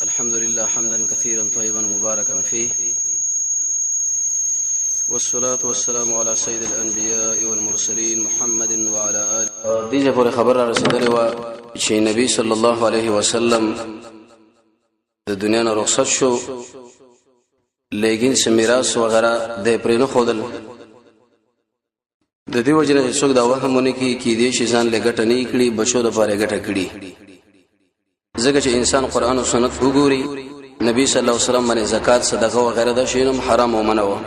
الحمد لله حمدا كثيرا طيبا مباركا فيه، والصلاة والسلام على سيد الأنبياء والمرسلين محمد وعلى آله. دې پورې خبره رسیدلې و چې نبی صلی الله علیه وسلم د دنیا نه رخصت شو، لیکن څه میراث وغیرہ د پرې نه خودل. د دې وجنه چې څوک دا وهمونه کې کې دې شي ځان لګټه نه کړي، بچو د پاره ګټه کړي، ځکه چې انسان قران او سنت وګوري، نبی صلی الله علیه وسلم باندې زکات، صدقه او غیره دا شینم حرام او منع و،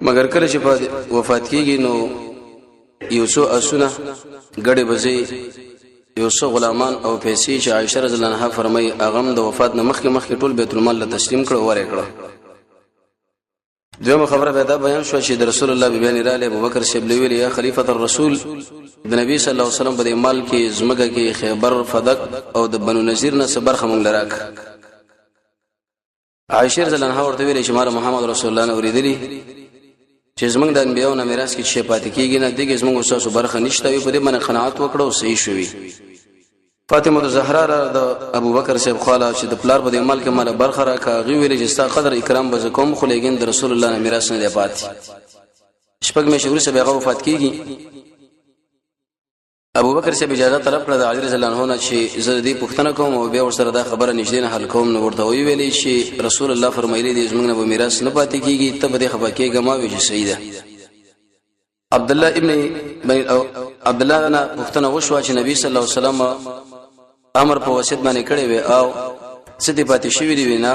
مګر کله چې وفات کیږي نو یو څو اسونه، ګړې بزي، یو څو غلامان او پیسې چې عائشه رضی الله عنها فرمایي اغم د وفات نه مخکې مخکې ټول بیت المال له تسلیم کړو، ورې کړو. دویمه خبره به دا بیان شو چې د رسول الله بیان رااله ابو بکر صاحب لویل یا خلیفۃ الرسول، د نبی صلی الله علیه وسلم په مال کې زمګه کې خیبر، فدق او د بنو نذیر نه صبر خمون لراک. عائشه رضی الله عنها ورته ویل چې مال محمد رسول الله نه اوریدلی چې زمنګ د انبیانو نه میراث کې چې پاتې کیږي نه دغه زمنګ اوسه برخه نشته وي، په دې باندې قناعت وکړو، صحیح شوی. فاطمه الزهرا را د ابو بکر صاحب خاله چې د پلار په دې مال کې مال برخه را کاغي ویل چې ستا قدر اکرام به کوم، خو لیکن د رسول الله نه میراث نه دی پاتې. شپږ میاشتې وروسته به هغه وفات کیږي. ابو بکر صاحب اجازه طلب کړه د علی رضی الله عنه نه چې زه دې پوښتنه کوم او بیا ورسره دا خبره نږدې نه حل کوم. نو ورته وی ویلې چې رسول الله فرمایلی دی زمونږ نه به میراث نه پاتې کیږي، ته به دې خفه کېږه ما وی چې صحیح ده. عبد الله ابن بن عبد الله نه پوښتنه وشوه چې نبی صلی الله علیه وسلم امر په وصیت باندې کړی وی او څه دې پاتې شوی دی؟ وینا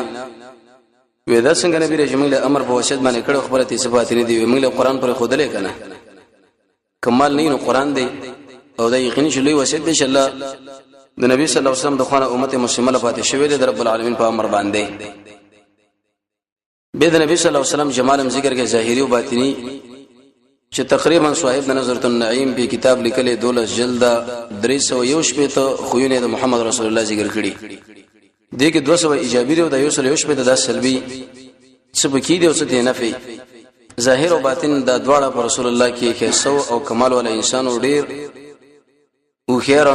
وی دا څنګه نبی رحم الله امر په وصیت باندې کړو، خبره ته څه پاتې نه دی، موږ له قران پر خودلې کنه کمال نه، نو قران دی او دا یقیني چې لوی وصیت دی چې الله د نبی صلی الله علیه وسلم د خوانه امت مسلمه له پاتې شوی دی د رب العالمین په امر باندې. به د نبی صلی الله علیه وسلم جمال هم ذکر کې ظاهری او باطنی، چې تقریبا صاحب د نظرت النعیم په کتاب لیکلې 12 جلد 301 شپې ته خوونه د محمد رسول الله ذکر کړي، دې کې 200 ایجابي دی او د 101 شپې ته د سلبي څه پکې دی او څه دی نفي. ظاهر او باطن دا دواړه پر رسول الله کې خسو او کمال ولا انسان ډیر او خیر.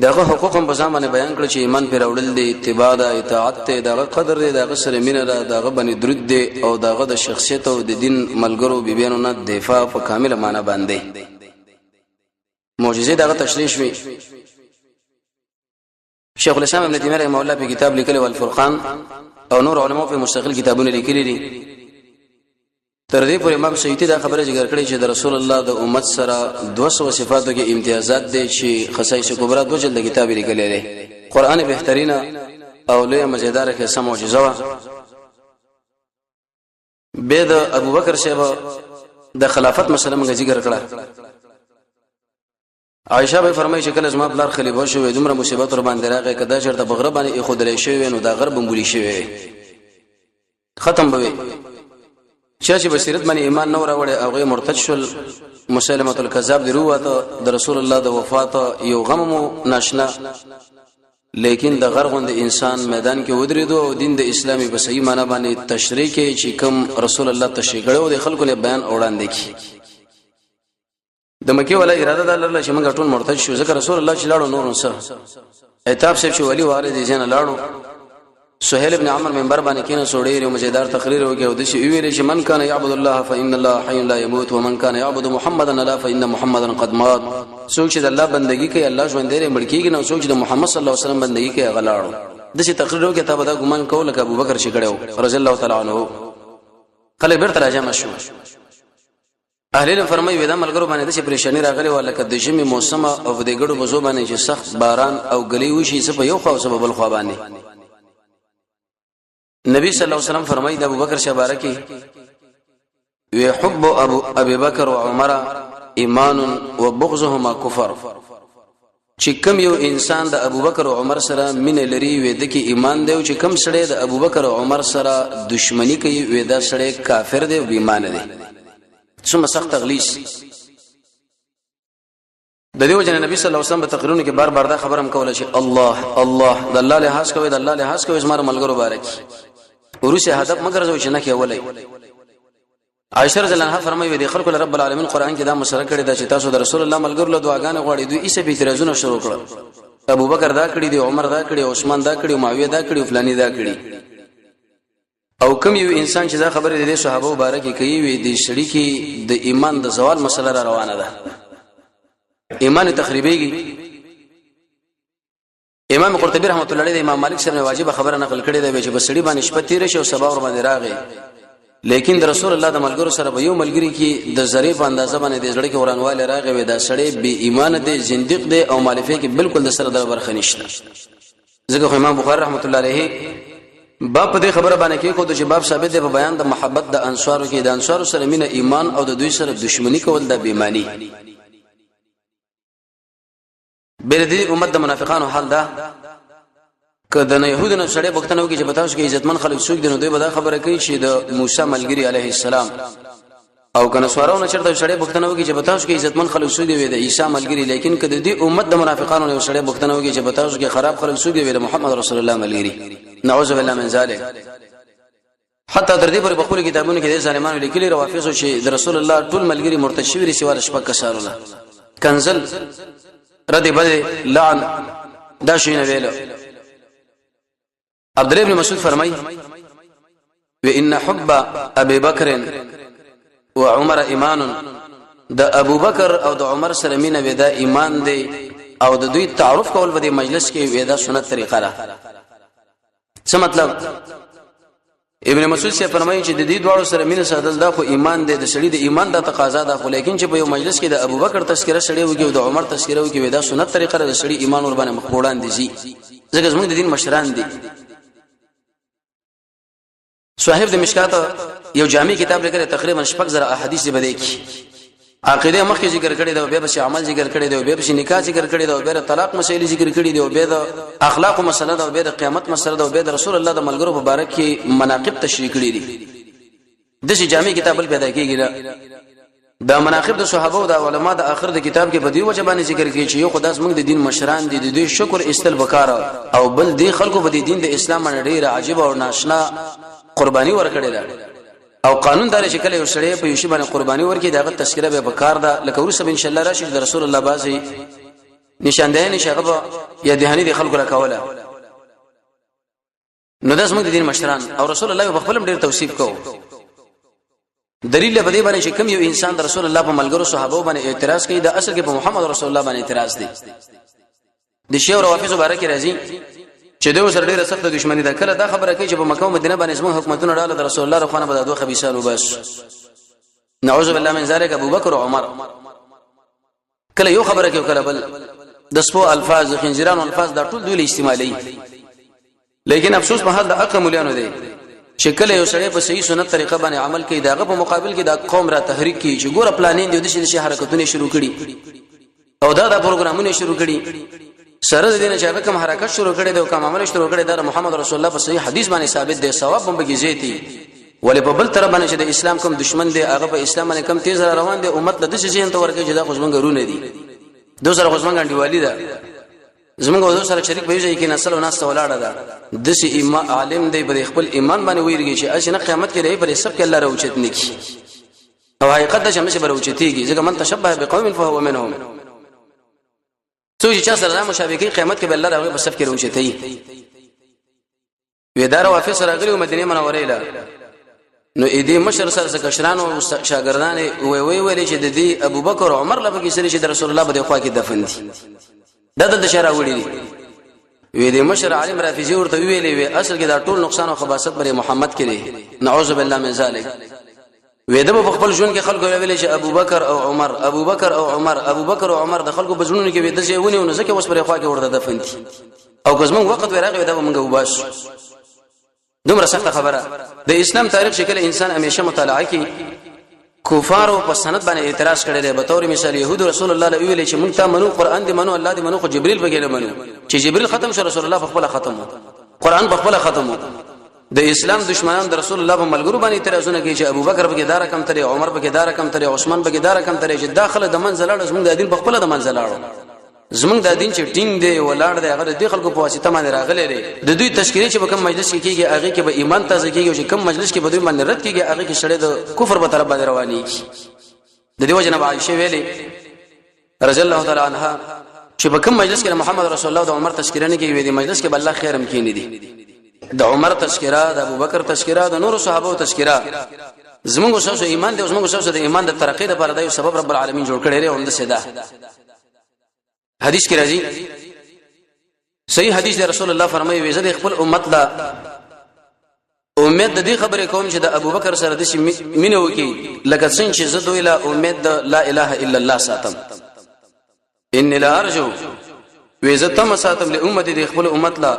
دغه حقوق هم په ځان باندې بیان کړ چې ایمان پر راوړل دي، اتباع ده، اطاعت ته، دغه قدر دی، دغه سره مینه ده، دغه باندې درود دی او دغه د شخصیت او د دین ملګرو بیبیانو نه دفاع په کامله معنا باندې. معجزې دغه تشریح شوي. شیخ الاسلام ابن تیمیه رحمه الله په کتاب لیکلی والفرقان او نور علماء په مستقل کتابونه لیکلي دي. تر دې پورې امام سیوطي دا خبره ذکر کړې چې د رسول الله د امت سره 200 صفاتو کې امتیازات دي چې خصائص کبرا دو جلد کتاب لیکلی دی. قران بهترینه او لوی مزیدار کې سم معجزه وه. به د ابوبکر صاحب د خلافت مسله موږ ذکر کړه. عائشه به فرمایي چې کله زما پلار خلیفہ شو دومره مصیبت ور باندې راغی، کدا چرته بغره باندې خو درې شوی نو دا غرب بمبولي شوی ختم به. چا چې بصیرت باندې ایمان نه راوړی هغه مرتد شول. مسلمه الکذاب دی وروته د رسول الله د وفات یو غم مو ناشنا، لیکن د غرغوند انسان میدان کې ودرېدو او دین د اسلامي په صحیح معنی باندې تشریح کې چې کوم رسول الله تشریح کړو د خلکو له بیان وړاندې کی. د مکه ولا اراده دا لرله چې موږ ټول مرتد شو، ځکه رسول الله چې لاړو نور سره عتاب صاحب چې ولی واره دي ځنه لاړو. سهيل ابن عمر منبر باندې کینه سوړې یو مزیدار تقریر وکړ او د شی ویل چې من کان يعبد الله فإن الله حي لا يموت ومن کان يعبد محمدا لا فإن محمدا قد مات. څوک چې د الله بندگی کوي الله ژوند دی مړ کیږي نه، څوک چې د محمد صلی الله علیه وسلم بندگی کوي غلاړو. د شی تقریر وکړ ته به دا ګمان کول لکه ابوبکر چې کړو رضی الله تعالی عنہ. خلک بیرته راجم شو. اهل علم فرمایي ودا ملګرو باندې د پریشانی راغلي و لکه د ژمي موسم او د ګړو بزو باندې چې سخت باران او غلي وشي، څه په یو خوا او څه په بل خوا باندې. نبی صلی الله علیه وسلم فرمایي د ابوبکر شبارکی وی حب ابو ابي بکر و عمر ایمان و بغضهما کفر، چې کم یو انسان د ابوبکر او عمر سره مینه لري وې د کې ایمان دی، او چې کم سړی د ابوبکر او عمر سره دشمنی کوي وې دا سړی کافر دی او بې ایمان دی. څومره سخت تغلیظ د دې وجه نبی صلی الله علیه وسلم په تقریرونو کې بار بار دا خبره هم کوله چې الله الله، د الله لحاظ کوي، د الله لحاظ کوي زموږ ملګرو بارک ورسه هدف مګر زو چې نه کې ولای. عائشه رضی الله عنها فرمایي د خلکو رب العالمین قران کې دا مسله کړې ده چې تاسو د رسول الله ملګرو له دعاګانې غواړي، دوی ایسه به اعتراضونه شروع کړل. ابو بکر دا کړی دی، عمر دا کړی، عثمان دا کړی، معاویه دا کړی، فلانی دا کړی. او کوم یو انسان چې دا خبره د صحابه مبارک کوي، وي د سړي کې د ایمان د زوال مسله را روانه ده، ایمان تخریبېږي. امام قرطبي رحمت الله علیه امام مالک سره واجب خبره نقل کړې ده چې بسړي باندې شپه تیر شي او سبا ور باندې راغی، لیکن د رسول الله د ملګرو سره به یو ملګری کې د ذری په اندازه باندې د زړه کې ورانواله راغی، وي دا سړی بی ایمان دی، زنديق دی او مالفه کې بالکل د سره د برخه نشته. ځکه خو امام بخاری رحمت الله علیه باب په دې خبره باندې کې کو چې باب ثابت دی په بیان د محبت د انصارو کې، د انصارو سره مینه ایمان او د دوی سره دښمنی کول د بېمانی. بیر دې امت د منافقانو حال دا که د يهودو نه سړی پوښتنه وکړي چې په تاسو کې عزتمن خلک څوک دي، نو دوی به دا خبره کوي چې د موسی ملګری علیه السلام. او کنه سوارو نه چرته سړی پوښتنه وکړي چې په تاسو کې عزتمن خلک څوک دي، وي د عیسی ملګری. لیکن که د دې امت د منافقانو نه سړی پوښتنه وکړي چې په تاسو کې خراب خلک څوک دي، وي د محمد رسول الله ملګری، نعوذ بالله من ذلک. حتی تر دې پورې په خپل کتابونو کې د ظالمانو لیکلي روافض چې د رسول الله ټول ملګری مرتد شوی دي سوال شپږ کسانو نه، کنزل رد بد لعن دا شي نه ویلو. عبد الله بن مسعود فرمای و ان حب ابي بکر وعمر ایمان، د ابو بکر او د عمر سره مینه ودا ایمان دی، او د دوی تعارف کول په دې مجلس کې ودا سنت طریقه ده. څه مطلب؟ ابن مسعود سے فرمایي چې د دې دواړو سره مینه ساتل دا خو ایمان دی، د سړي د ایمان دا تقاضا ده، خو لیکن چې په یو مجلس کې د ابوبکر تذکرہ سړی وږي او د عمر تذکرہ وږي، دا سنت طریقه ده، د سړي ایمان ور باندې مخوړان دي، ځکه زموږ د دین مشران دي. صاحب د مشکات یو جامع کتاب لیکلی، تقریبا 6000 احادیث دی بده کی، عقیده مخکې ذکر کړی دی، بیا به عمل ذکر کړی دی، بیا به نکاح ذکر کړی دی، بیا طلاق مسئله ذکر کړی دی، بیا د اخلاق مسله ده، بیا د قیامت مسله ده، بیا د رسول الله د ملګرو مبارک کې مناقب تشریح کړی دي. د شي جامع کتاب بل پیدا کیږي نه. دا مناقب د صحابه او د علما د اخر د کتاب کې په دی وجه باندې ذکر کړي چې یو خدای زموږ د دین مشران دي، د دوی شکر استل وکاره، او بل دی خلکو په دین د اسلام باندې ډیر عجیب او ناشنا قرباني ورکړې ده، او قانون دار چې کله یو سړی په یو شی باندې قرباني ورکړي داغه تذکرہ به پکار ده. لکه ورسره ان شاء الله راشي د رسول الله بازي نشاندهي نشغه یا دهانی د خلکو راکوله. نو داس موږ د دین مشران او رسول الله په خپل ډیر توصیف کوو. دلیل په دې باندې چې کوم یو انسان د رسول الله په ملګرو صحابه باندې اعتراض کوي، د اصل کې په محمد رسول الله باندې اعتراض دی. د شیعو روافض مبارک راځي چې دوی سره ډیره سخته دښمنی ده، کله دا خبره کوي چې په مکه او مدینه باندې زموږ حکومتونه ډاله د رسول الله رخوانه به دوه خبيثان وبس، نعوذ بالله من ذلک، ابو بکر او عمر. کله یو خبره کوي کله بل، د سپو الفاظ، د خنزیرانو الفاظ، دا ټول دوی استعمالي. لیکن افسوس په حال د اقا مولیانو دی چې کله یو سړی په صحیح سنت طریقه باندې عمل کوي، داغه په مقابل کې دا قوم را تحریک کوي چې ګوره پلانین دی د شي حرکتونه شروع کړي او دا پروګرامونه شروع کړي، سره د دې چې هغه کوم حرکت شروع کړي دی او کوم عمل شروع کړي دا محمد رسول الله په صحیح حدیث باندې ثابت دی، ثواب هم بګی زیتی. ولې په بل طرف باندې چې د اسلام کوم دشمن دی، هغه په اسلام باندې کم تیز را روان دی، امت له دې ذهن ته ورکړي چې دا خو زمونږ رونه دي، دوی سره خو زمونږ انډیوالي ده، زمونږ دوی سره شریک به یو کې نسل او ناس ولاړه ده. د سي ایمان عالم دی پر خپل ایمان باندې ویریږي چې اسنه قیامت کې دی پر سب کې الله راوچت نکي، او حقیقت د شمس بر اوچتیږي، ځکه من تشبه بقوم فهو منهم، څوک چې چا سره مشابه کوي قیامت کې به الله راوي په صف کې راوچتي. وی دار وافي سره غلی مدینه منوره له نو اې دې مشر سره څه کشران او شاګردان وی وی ویل چې د دې ابوبکر او عمر لپاره کې سره چې د رسول الله په خوا کې دفن دي، دا د شرع وړي دي. وی دې مشر عالم رافضي ورته ویلې وی اصل کې دا ټول نقصان او خباست پر محمد کې دی، نعوذ بالله من ذلک. وې د په خپل ژوند کې خلکو ویل چې ابوبکر او عمر، ابوبکر او عمر، ابوبکر او عمر د خلکو په ژوندونو کې وې د ځای ونیو، نو ځکه اوس پر خوا کې ورته دفن دي، او که زمونږ وخت ورغی دا به مونږ وباسو. دومره سخته خبره د اسلام تاریخ شکل انسان همیشه مطالعه کوي. کفارو په سند باندې اعتراض کړی دی، به تور مثال يهود رسول الله له ویل چې مونږ ته منو، قران دې منو، الله دې منو، خو جبريل بګې نه منو. چې جبريل ختم شو رسول الله په خپل ختم، قران په خپل ختم. د اسلام دشمنان د رسول الله په ملګرو باندې اعتراضونه کوي چې ابوبکر به دا رقم ترې، عمر به دا رقم ترې، عثمان به دا رقم ترې، چې داخله د منځ لاړ زمونږ د دین په خپل د منځ لاړو. زمونږ د دین چې ټینګ دی ولاړ دی هغه د خلکو په واسطه باندې راغلی دی. د دوی تشکیل چې په کوم مجلس کې کیږي هغه کې به ایمان تازه کیږي، چې کوم مجلس کې به دوی باندې رد کیږي هغه کې سړی د کفر په طرف باندې رواني. د دې وجه نه عائشه ویلي رضی الله تعالی عنها چې په کوم مجلس کې محمد رسول الله د عمر تذکرہ نه کوي، د مجلس کې بل الله خیرم کینې دي. د عمر تذکرہ، د ابوبکر تذکرہ، د نور صحابه تذکرہ زمونږ سره ایمان دی، زمونږ سره د ایمان د ترقې لپاره د یو سبب رب العالمین جوړ کړی دی. هم د سیدا حدیث کې راځي، صحیح حدیث دی، رسول الله فرمایي وی زه خپل امت لا امید د دې خبرې کوم چې د ابوبکر سره د مینه وکي لکه څنګه چې زه دوی لا امید د لا اله الا الله ساتم. ان لا ارجو، وی زه تم ساتم له امت د خپل امت لا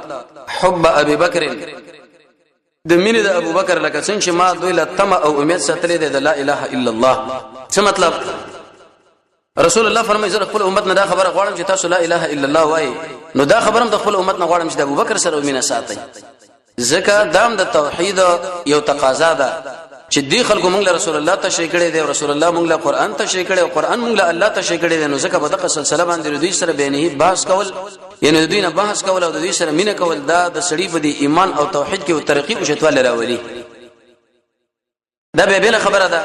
حب ابي بکر، د مینې د ابوبکر، لکه څنګه چې ما دوی لا تم او امید ساتلې د لا اله الا الله. څه مطلب؟ رسول الله فرمایي زه خپل امت نه دا خبره غواړم چې تاسو لا اله الا الله وایي، نو دا خبره هم د خپل امت نه غواړم چې د ابوبکر سره مینه ساتي، ځکه دام د توحید یو تقاضا ده چې دی خلکو موږ له رسول الله تشریح کړي دی، رسول الله موږ له قران تشریح کړي او قران موږ له الله تشریح کړي دی. نو ځکه په دغه سلسله باندې دوی سره بینه بحث کول، یعنی دوی نه بحث کول او دوی سره مینه کول، دا د سړي په دی ایمان او توحید کې او ترقی او شتواله راولي. دا به بل خبره ده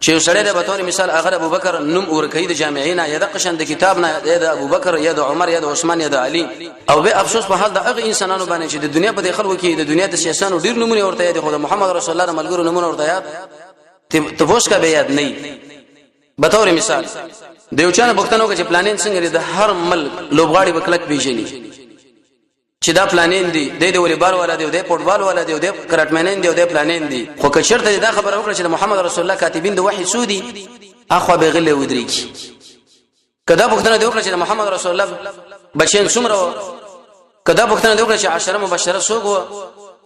چې یو سړی د بتور مثال اگر ابو بکر نوم ورکې د جامعې نه یا د قشن د کتاب نه، یا د ابو بکر یا د عمر یا د عثمان یا د علی، او به افسوس په حال د هغه انسانانو باندې چې د دنیا په خلکو کې د دنیا د سیاسانو ډیر نمونه ورته یاد، خو د محمد رسول الله ملګرو نمونه ورته یاد ته بوس کا به یاد نه. به تور مثال د یو چا نه پوښتنه وکړه چې پلانین څنګه د هر ملک لوبغاړي بکلک پیژني چې دا پلانین دی، د دې والیبال والا دی، د فوټبال والا دی، د کرکټمنین دی، د پلانین دی، خو که چیرته دا خبره وکړه چې محمد رسول الله کاتبین د وحی سودی، اخو به غلې ودرېږي. کدا پوښتنه دی وکړه چې محمد رسول الله بچین څومره و، کدا پوښتنه دی وکړه چې عشره مبشره څوک و،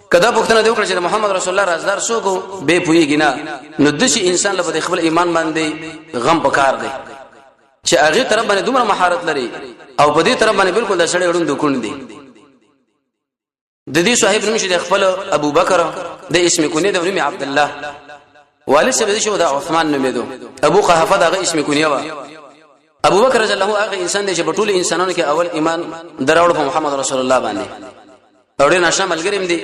کدا پوښتنه دی وکړه چې محمد رسول الله رازدار څوک و، به پویږي نه. نو د شي انسان له خپل ایمان باندې غم پکار دی چې هغه طرف باندې دومره مهارت لري او په دې طرف باندې بالکل د سړی وړوند کون دی. د دې صاحب نوم چې د خپل ابو بکر د اسم کونی د نوم عبد الله، والد صاحب شو د عثمان نوم دی، ابو قحافه دغه اسم کونی و. ابو بکر رضی الله هغه انسان دی چې په ټول انسانانو کې اول ایمان دراوړ په محمد رسول الله باندې، او ډېر ناشنا ملګری دی.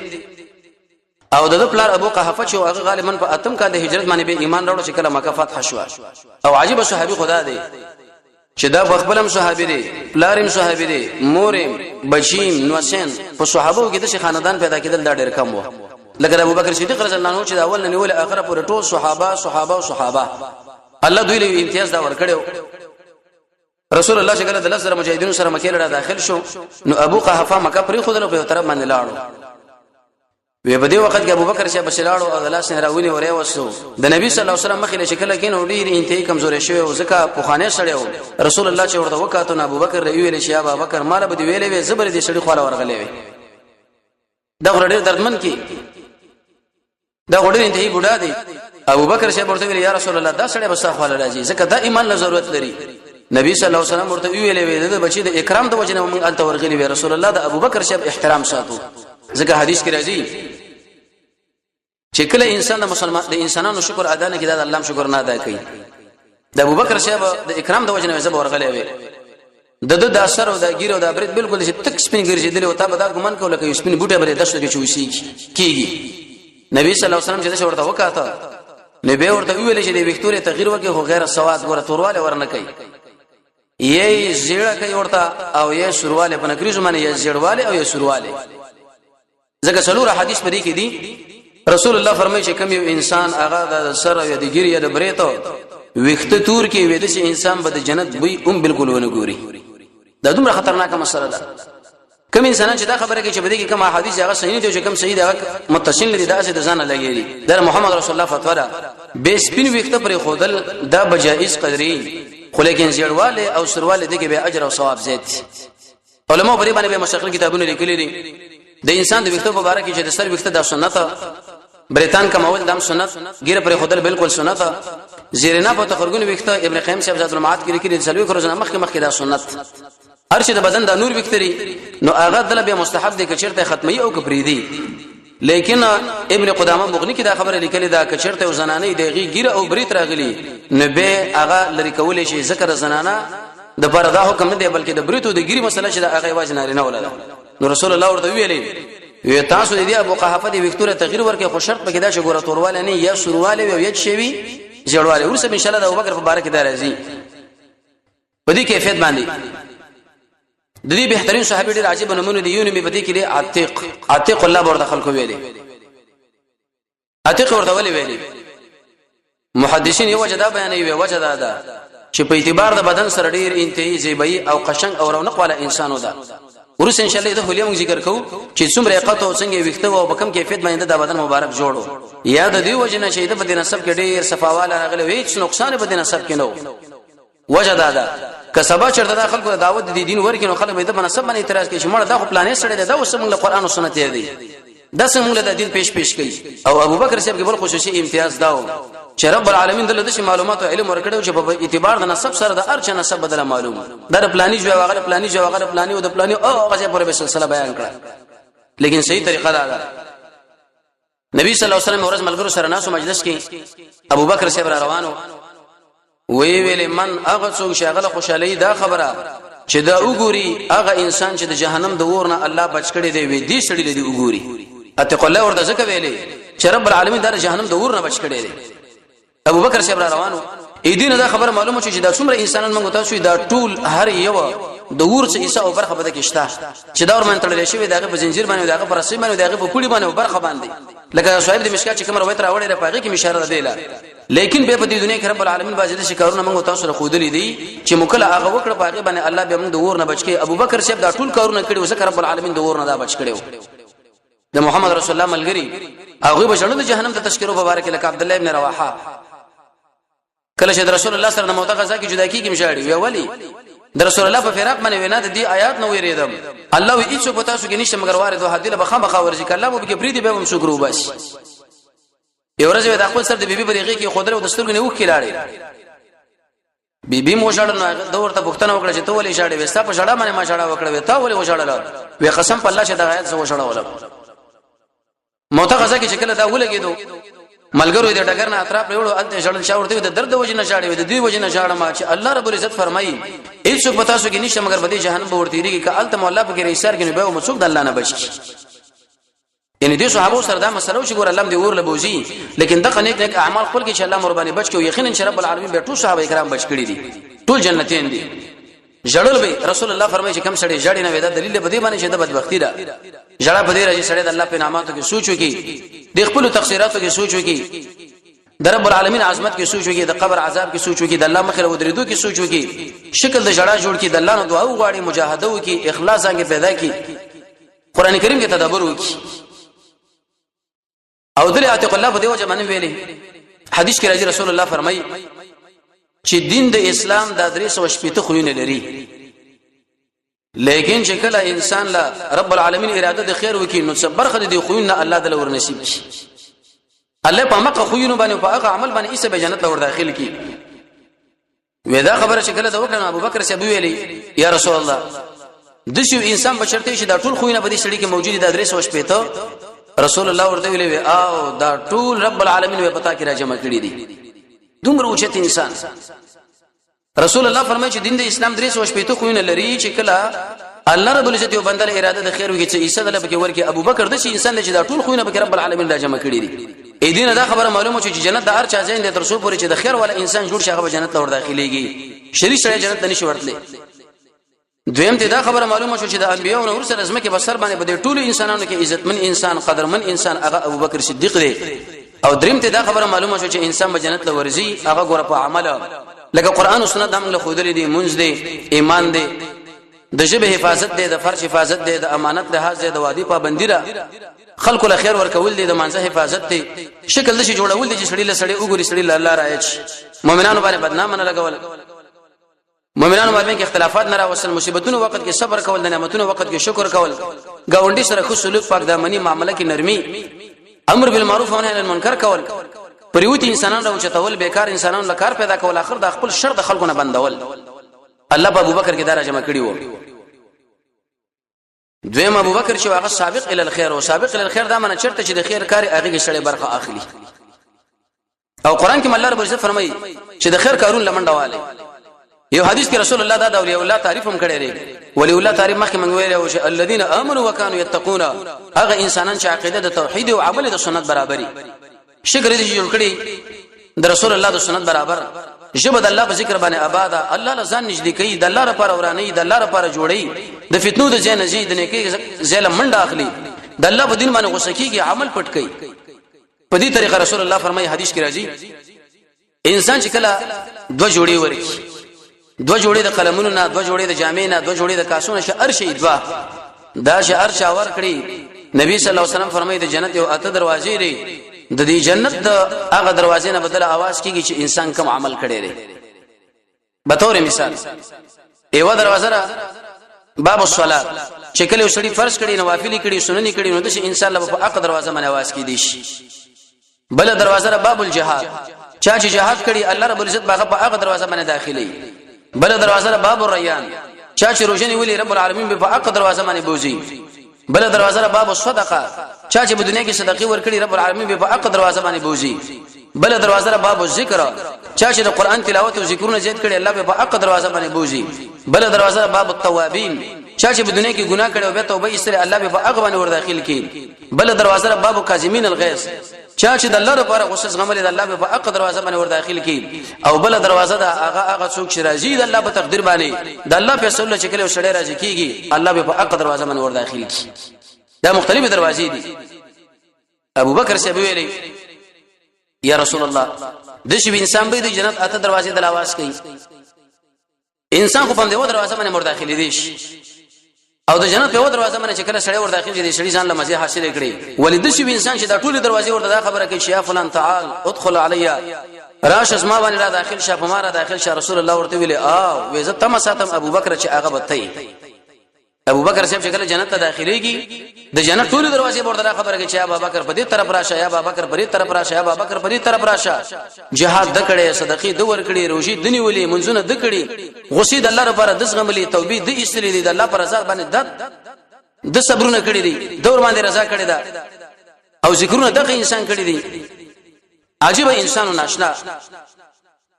او د پلار ابو قحافه چې هغه غالبا په اتم کال د هجرت باندې به ایمان راوړ چې کله مکه فتح شو. او عجیب صحابي خدا دی چې دا خپلم صحابي دی، پلارم صحابي دی، مورم، بچیم، نوسین، په صحابو کې د شي خاندان پیدا کېدل دا ډېر کم وو، لکه ابو بکر صدیق رضی الله عنه چې د اول نه نیول اخره پورې ټول صحابه صحابه صحابه، الله دوی له امتیاز دا ورکړو. رسول الله چې کله د لسره مجاهدینو سره مکه لړه داخل شو، نو ابو قحافه مکه پرې خودل په طرف باندې لاړو. وی په دې وخت کې ابوبکر چې بشلاړو او د لاس نه راونی ورې وسو د نبی صلی الله علیه وسلم مخې له شکل کې نو ډیر انتهایی کمزورې شوی او ځکه په خانه سړی و. رسول الله چې ورته وکاتو نو ابوبکر ویل چې ابا بکر مال به دی ویلې وی زبر دې سړی خواله ورغلې وی، دا غره ډیر دردمن کی، دا غره ډیر انتهایی بوډا دی. ابوبکر چې ورته ویل یا رسول الله دا سړی بس خواله راځي ځکه دا ایمان له ضرورت لري. نبی صلی الله علیه وسلم ورته ویلې وی د بچی د اکرام د وجنه موږ الته ورغلی وی. رسول الله د ابوبکر شپ احترام ساتو، ځکه حدیث کې راځي چې کله انسان د مسلمان د انسانانو شکر ادا نه کړي، دا الله شکر نه ادا کوي. د ابوبکر صاحب د اکرام د وجنه زب ورغلی وی، د د اثر او د ګیر او د برید بالکل چې تک سپین ګرځیدل او تا به دا ګمان کول لکه سپین بوټه بری دشت کې چوسی کیږي. نبی صلی الله علیه وسلم چې ورته وکاته، نبی ورته ویل چې د وکتورې تغییر وکړي خو غیر سواد ګوره تورواله ورنه کوي، یې زیړه کوي ورته او یې سرواله په نکریزو باندې، یې زیړواله او یې سرواله، ځکه څلور حدیث پرې کې دي. رسول الله فرمایي چې کوم یو انسان هغه د سر او د ګری یا د بریتو وخت تور کې وې د انسان به د جنت بوی هم بالکل ونه ګوري. دا دومره خطرناکه مسله ده. کوم انسانان چې دا خبره کوي چې بده کې کوم حدیث هغه صحیح دی چې کوم صحیح دی هغه متصل دی، دا څه د ځان لګیږي، دا محمد رسول الله فتوا ده. به سپین وخت پر خودل دا بجائز قدرې، خو لیکن زیړواله او سرواله دغه به اجر او ثواب زیات. علماء پرې باندې به مستقل کتابونه لیکلي دي د انسان د ویښتو په اړه کې چې د سر ویښته د سنت، بریتان کمول دم سنت، ګیره پر خودل بالکل سنت، زیرنا په تخرګون ویښته ابن قیم صاحب زاد المعاد کې لیکلي سلوي خرجنا مخکې مخکې دا سنت. هر چې د بدن د نور ویښتري نو هغه دله به مستحب دی کچرته ختمي او کپریدي. لیکن ابن قدامه مغنی کې دا خبره لیکلې ده کچرته او زنانه دغه ګیره او بریت راغلي نو به هغه لری کولې شي، ذکر زنانه د پر دا حکم نه دی بلکې د بریتو د ګیری مسله چې د هغه واج نارینه نه ولاده. نو رسول الله ورته ویلې وی تاسو دې ابو قحافه دی وکتوره تغییر ورکې، خو شرط پکې دا چې ګوره تورواله نه یا سرواله وي یا شوی جوړواله. ورسره ان شاء الله د ابوبکر په باره کې دا راځي په دې کیفیت باندې. د دې بهترین صحابي ډېر عجیب نمونه دی، یو نوم په دې کې دی عتیق. عتیق الله ورته خلکو ویلي. عتیق ورته ولې ویلي؟ محدثین یو وجه دا بیانوي، وجه دا ده چې په اعتبار د بدن سره ډیر انتهایی زیبایی او قشنګ او رونق والا انسانو ده. ورسره ان شاء الله د حلیه موږ ذکر کوو چې څومره قطع او څنګه ویخته او په کم کیفیت باندې د بدن مبارک جوړو. یا د دې وجه نه چې د بدن نسب کې ډیر صفاواله راغلی، هیڅ نقصان په دې نسب کې نه. وجه دا ده که سبا چرته دا خلکو دعوت دي دین ورکې نو خلک به د مناسب باندې اعتراض کوي چې مړه دا خو پلانې سړی دی، دا اوس موږ له قران او سنت دی، دا څنګه موږ د دین پیش پیش کوي. او ابوبکر صاحب کې بل خصوصي امتیاز داو چې رب العالمین دله د معلومات او علم ورکړو چې په اعتبار د نسب سره د ارچ نسب بدله معلوم دا پلاني جو هغه پلاني جو هغه پلاني او د پلاني او هغه پورې به سلسله بیان کړه. لیکن صحیح طریقه دا ده. نبی صلی الله علیه وسلم ورځ ملګرو سره ناسو مجلس کې ابوبکر صاحب را روانو، وی ویل من هغه څوک چې هغه خوشالي دا خبره چې دا وګوري هغه انسان چې د جهنم د اور نه الله بچ کړي دی، وی دې سړي لدی وګوري. اتق الله ورته ځکه ویلې چې رب العالمین دا جهنم د اور نه بچ کړي دی. ابو بکر صاحب را روانو، اې دین دا خبره معلومه شو چې دا څومره انسانان موږ تاسو دا ټول هر یو د ور څه عیسی او برخه بده کې شته چې دا ور باندې تړل شوی، دغه په زنجیر باندې، دغه پر رسۍ باندې، دغه په پړي باندې برخه باندې، لکه صاحب د مشکات چې کوم روایت راوړی د پاغي کې اشاره ده له. لیکن به په دې دنیا کې رب العالمین باندې د شکارونه موږ تاسو له خودلې دي چې مکله هغه وکړه پاغي باندې الله به موږ د ور نه بچ کې. ابو بکر صاحب دا ټول کارونه کړي وسکه رب العالمین د ور نه دا بچ کړي. د محمد رسول الله ملګری هغه به ژړل د جهنم ته تذکرو مبارک، لکه عبد الله ابن رواحه کله چې د رسول الله سره د موته غزا کې جدا کیږي مشاړي وی ولی د رسول الله په فراق باندې وینا د دې آیات نو ویریدم. الله وی هیڅ په تاسو کې نشته مگر وارد وحدی له بخا بخا ورځي کله مو به پریدي به هم شکر وباسي. یو ورځ د خپل سر د بیبي په ریغه کې خودره او د سترګو نه وکړي لاړې. بیبي مو ژړل نو د ورته پوښتنه وکړه چې ته ولې ژاړې؟ وستا په ژړا باندې ما ژړا وکړه. وې تا ولې وژړل؟ وې قسم په الله چې دا آیات زه وژړولم. موته غزا کې چې کله دا ولګېدو ملګرو دې ډګر نه اطراف وروړو الته ژړل شا ورته د درد وجه نه ژاړې؟ د دې وجه نه ژاړم چې الله رب العزت فرمایي هیڅ په تاسو کې نشته مګر بده جهنم به ورتېریږي، که الته مولا په کې رئیسار کې نو به مو څوک د الله نه بچ کی. یعنی دې صحابه سره دا مسله چې ګور الله دې اور لبوزي، لیکن دغه نیک نیک اعمال خپل کې چې الله مهرباني بچ کړي. یقینا چې رب العالمین به ټول صحابه کرام بچ کړي دي، ټول جنتین دي. ژړل به رسول الله فرمایي چې کم سړی ژړی نه وي دا دلیل به دې باندې چې د بدبختی ده. ژړا په دې راځي سړی د الله په نعمتو کې سوچ وکي، د خپل تقصیراتو کې سوچ وکي، د رب العالمین عظمت کې سوچ وکي، د قبر عذاب کې سوچ وکي، د الله مخې له ودرېدو کې سوچ وکي، شکل د ژړا جوړ کړي، د الله نه دعا وغواړي، مجاهده وکي، اخلاص څنګه پیدا کړي، قران کریم کې تدبر وکي. او دل عتیق الله په دیو باندې ویلي حدیث کې راځي رسول الله فرمایي چې دین د اسلام د 360 خوونه لري، لیکن چې کله انسان لا رب العالمین اراده د خیر وکي نو څه برخه د خوونه الله د لور نصیب شي. الله په مکه خوونه باندې په هغه عمل باندې ایسه به جنت لور داخل کی. وې دا خبره چې کله دا وکړه ابو بکر صاحب ویلي یا رسول الله د شو انسان بشرته چې دا ټول خوونه په دې سړي کې موجود دي دا 360؟ رسول الله ورته ویلي او دا ټول رب العالمین وې پتا کې راجمع کړی دي. دومره اوچت انسان. رسول الله فرمایي چې دین د اسلام 360 خوونه لري چې کله الله رب العزت یو بنده اراده د خیر وکړي چې عیسی دله پکې ورکي. ابو بکر د شي انسان چې دا ټول خوونه پکې رب العالمین راجمع کړی دي. اې دین دا خبره معلومه چې جنت د هر چا ځای دی تر څو پورې چې د خیر والا انسان جوړ شي هغه جنت ته ور داخليږي، شری سره جنت ته نشي ورتلی. دویم ته دا خبره معلومه شو چې د انبیو نو ورسره زمکه بسر باندې په دې ټولو انسانانو کې عزتمن انسان، قدرمن انسان هغه ابوبکر صدیق دی. او دریم ته دا خبره معلومه شو چې انسان به جنت ته ورځي هغه ګوره په عمل، لکه قران او سنت هم له خودلې دي، منځ دی، ایمان دی، د ژبې حفاظت دی، د فرش حفاظت دی، د امانت لحاظ دی، د وادي پابندی ده، خلکو له خیر ورکول دي، د مانزه حفاظت دی، شکل د شي جوړول دي چې سړي له سړي وګوري سړي له الله راځي، مؤمنانو باندې بدنام نه لګول، مؤمنانو باندې کې اختلافات نه راوستل، مصیبتونو وخت کې صبر کول، د نعمتونو وخت کې شکر کول، گاونډي سره ښه سلوک، پاک دامنی معاملې کې نرمي، امر بالمعروف او نهی عن المنکر کول، پریوتی انسانان راوچتول، بیکار انسانانو له کار پیدا کول، اخر د خپل شر د خلکو نه بندول. الله په ابوبکر کې دا راجمع کړی وو. دویم ابوبکر چې هغه سابق ال الخير او سابق ال الخير دا معنی چرته چې د خیر کار هغه کې سړی برخه اخلي. او قران کې الله رب عزت فرمایي چې د خیر کارون لمنډه والے. یو حدیث کې رسول الله دا د اولیاء الله تعریف هم کړی دی. ولی الله تعریف مخکې مونږ ویل او چې الذين امنوا وكانوا يتقون، هغه انسانان چې عقیده د توحید او عمل د سنت برابرۍ شکر دې جوړ کړی د رسول الله د سنت برابر، ژبه د الله په ذکر باندې آباد، الله له ځان نږدې کوي، د الله لپاره ورانه، د الله لپاره جوړي، د فتنو د ځای نه ځي، د نیکۍ ځای له منډه اخلي، د الله په دین باندې غوسه کیږي، عمل پټ کوي. په دې طریقه رسول الله فرمایي، حدیث کې راځي، انسان چې کله دوه جوړې ورکی، دوه جوړې د قلمونو نه، دوه جوړې د جامې نه، دوه جوړې د کاسونو شه، ارشي دوه دا چې ارشا ور کړی، نبی صلی الله علیه وسلم فرمایي د جنت یو اته دروازې لري، د دې جنت د هغه دروازې نه بدل आवाज کیږي چې انسان کم عمل کړی دی. به تور مثال، یو دروازه را باب الصلاه، چې کله وسړي فرض کړي، نوافل کړي، سنن کړي، نو د انسان له په حق دروازه باندې आवाज کې دي شي. بل دروازه را باب الجهاد، چا چې جهاد کړي، الله رب العزت باغه په هغه دروازه باندې داخلي. بل دروازه را باب الریان، چا چې روزه نیولې، رب العالمین به په هغه دروازه باندې بوزي. بل دروازه را باب الصدقه، چا چې په دنیا کې صدقې ورکړي، رب العالمین به په هغه دروازه باندې بوزي. بل دروازه را باب الذکر، چا چې د قران تلاوت او ذکرونه زیات کړي، الله به په هغه دروازه باندې بوزي. بل دروازه را باب التوابین، چا چې په دنیا کې ګناه کړي او بیا توبه ایستله، الله به په هغه باندې ور داخل کړي. بل دروازه را باب کاظمین الغیظ، چا چې د الله لپاره غصه زغملې د الله په حق دروازه باندې ور داخل کی. او بل دروازه ده هغه هغه څوک چې راضي د الله په تقدیر باندې، د الله په سره چې کله سړی راضي کیږي، الله به په حق دروازه باندې ور داخل کی. دا مختلفه دروازې دي. ابو بکر صاحب ویلي، یا رسول الله، د شی انسان به د جنت اته دروازې د لاواز کوي؟ انسان خو په دې دروازه باندې مور داخلي دي شي، او د جنت په دروازه باندې چې کله سړی ور داخل شي، د سړي ځان له مزه حاصل کړي. ولې د شي انسان چې دا ټول دروازې ورته دا خبره کوي چې یا فلان تعال ادخل علیا، راش اسما باندې را داخل شه، په ما را داخل شه، رسول الله ورته ویلي او وې زه تم ساتم ابو بکر چې هغه به تی. ابو بکر صاحب چې کله جنت ته داخليږي، د جنت ټول دروازې ورته دا خبره کوي چې ابو بکر په دې طرف راشه، یا ابو بکر په دې طرف راشه، یا ابو بکر په دې طرف راشه. جهاد د کړي، صدقې د ور کړي، روزي د نیولې، منځونه د کړي، غصې د الله لپاره د زغملې، توبې د ایستلې دي، د الله پر رضا باندې د صبرونه کړي دي، دور باندې رضا کړي ده، او ذکرونه دغه انسان کړي دي. عجیب انسانو ناشنا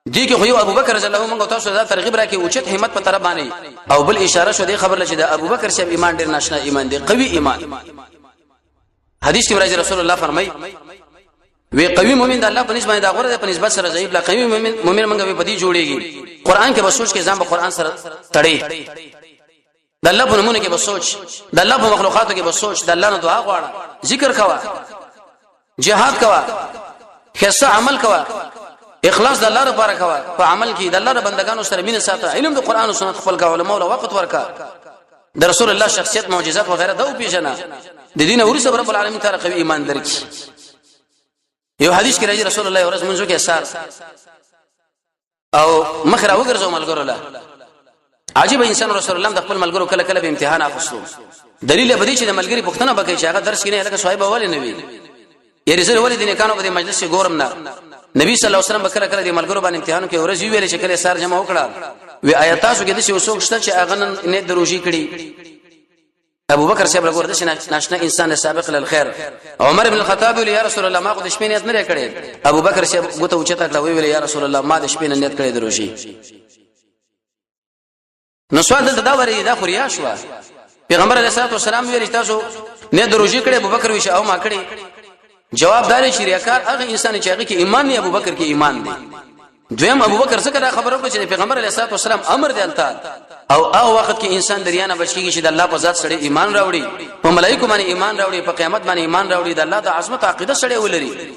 دي کې خو یو ابوبکر رضی الله عنه تاسو دا ترغیب راکې، اوچت همت په طرف باندې، او بل اشاره شو دې خبر لچې د ابوبکر صاحب ایمان ډیر ناشنا ایمان دی، قوي ایمان. حدیث کې راځي، رسول الله فرمایي وی قوي مؤمن د الله په نسبت دا غوړه ده په نسبت سره ضعیف. لا قوي مؤمن مؤمن منګه په دې جوړيږي، قران کې به سوچ کې ځان به قران سره تړي، د الله په نومونو کې به سوچ، د الله په مخلوقاتو کې به سوچ، د الله نه دعا غواړه، ذکر کوه، جهاد کوه، خاصه عمل کوه، اخلاص د الله لپاره کوه په عمل کې، د الله د بندگانو سره مینه ساته، علم د قران او سنت خپل کا، علماء له وخت ورکا، د رسول الله شخصیت، معجزات وغیرہ دا پیژنه، د دین ورسره رب العالمین تعالی قوي ایمان درکړي. یو حدیث کې راځي، رسول الله ورځ منځو کې سار او مخ را وګرځو ملګرو له. عجیب انسان رسول الله، د خپل ملګرو کله کله به امتحان اخستو. دلیل به دي چې د ملګری پښتنه بکې چې هغه درس کې نه، لکه صاحب ولې نه وی، یعنی زه ولې د نیکانو په مجلس کې ګورم نه. نبی صلی الله علیه وسلم کله کله د ملګرو باندې امتحان کې ورځ ویل چې کله سار جمع وکړه، وی آیا تاسو کې د څه وسوک شته چې هغه نن نه دروژي کړي؟ ابو بکر صاحب لګور د ناشنا انسان سابق للخير. عمر ابن الخطاب ویل، یا رسول الله، ما خو د شپې نیت نه کړی. ابو بکر صاحب ګوته اوچته کړه، ویل، یا رسول الله، ما د شپې نیت کړی دروشي. نو سوال دلته دا ورې، دا خو ریا شو. پیغمبر علیه الصلاه والسلام ویل تاسو نه دروژي کړي، ابو بکر ویش او ما کړي. جواب دار چې ریاکار هغه انسان چې هغه کې ایمان نه، ابو بکر کې ایمان دی. دویم، ابو بکر څخه دا خبره وکړه چې پیغمبر علیه الصلاه والسلام امر دی الته، او هغه وخت کې انسان دریانه بچ کیږي چې د الله په ذات سره ایمان راوړي، په ملائکه باندې ایمان راوړي، په قیامت باندې ایمان راوړي، د الله د عظمت عقیده سره ولري،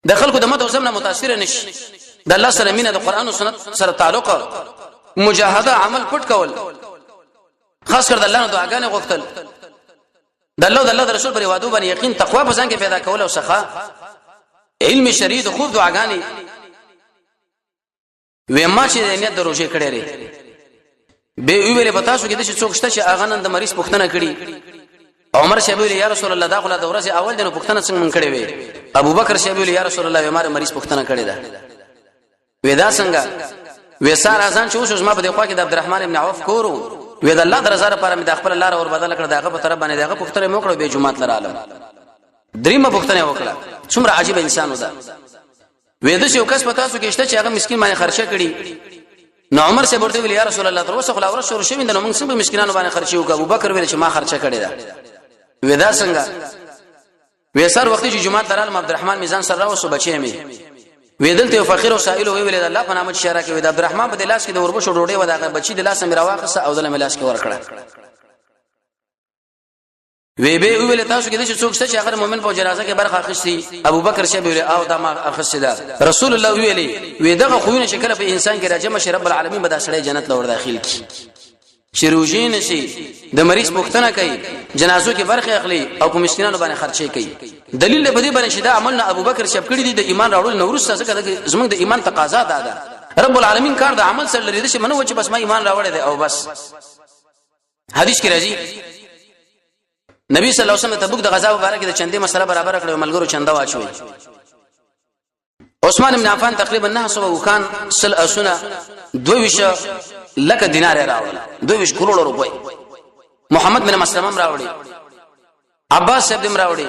د خلکو د مت او زمنه متاثر نشي، د الله سره مینه، د قران او سنت سره تعلق، مجاهده، عمل پټ کول، خاص کر د الله نه دعاګانې غوښتل، د الله د الله د رسول پر وعدو باندې یقین، تقوا په ځان کې پیدا کول او سخا، علم شریع، د خوب دعاګانې. وې ما چې نیت د روزه کړې لري به ویلې، په تاسو کې د څوک شته چې هغه نن د مریض پوښتنه کړي؟ عمر صاحب ویل، یا رسول الله، دا خو لا د ورځې اول دنو، پوښتنه څنګه مونږ کړې وي؟ ابو بکر صاحب ویل، یا رسول الله، ما مریض پوښتنه کړې ده. وې دا څنګه؟ وې سار اذان چې اوس ما په دې خوا کې د عبدالرحمن ابن عوف کورو، وې د الله درزه لپاره مې د خپل لار ور بدل کړ، داغه په طرف باندې داغه پوښتنه مې وکړه، به جمعات لرالم. دریمه پوښتنه وکړه. څومره عجیب انسان ودا. وې د یو کس په تاسو کې شته چې هغه مسكين باندې خرچه کړي؟ نو عمر صاحب ورته ویل، یا رسول الله، تر اوسه خو لا ورځ شروع شوې ده، نو موږ څنګه مسكينانو باندې خرچه وکړو؟ ابو بکر ویل چې ما خرچه کړې ده. وې دا څنګه؟ وې سر وخت چې جمعه درالم، عبدالرحمن میزان سره راوسو، بچی مې ویدل ته فقیر او سائل وی ویل الله په نامه شهره کې د عبدالرحمن په لاس کې د وربشو ډوډۍ و دغه بچی د لاس مې راواخسته او دله مې لاس کې ورکړه. وی به ویل تاسو کې د څوک څه چې هغه مؤمن په جنازه کې برخه اخیستي؟ ابو بکر شه ویل او دا ما اخیستي ده. رسول الله ویلي وی دغه خوونه چې کله په انسان کې راجم شي، رب العالمین به دا سړی جنت لور داخل کی. چې روزي نشي، د مریض پوښتنه کوي، جنازو کې برخه اخلي او په مسکینانو باندې خرچې کوي. دلیل په دې باندې چې دا عمل نه ابو بکر شپ کړی دی د ایمان راوړل نو ورسته، ځکه زمونږ د ایمان تقاضا ده. ده رب العالمین کار د عمل سره لري چې منو چې بس ما ایمان راوړی دی او بس. حدیث کې راځي، نبی صلی الله علیه وسلم تبوک د غزا مبارک د چندې مسله برابر کړو، ملګرو چنده واچوي. عثمان بن عفان تقریبا 900 وکان، سل اسونه، 22 لک دینار راوړل، 22 کروڑ روپۍ. محمد بن مسلمه راوړي، عباس صاحب دم راوړي،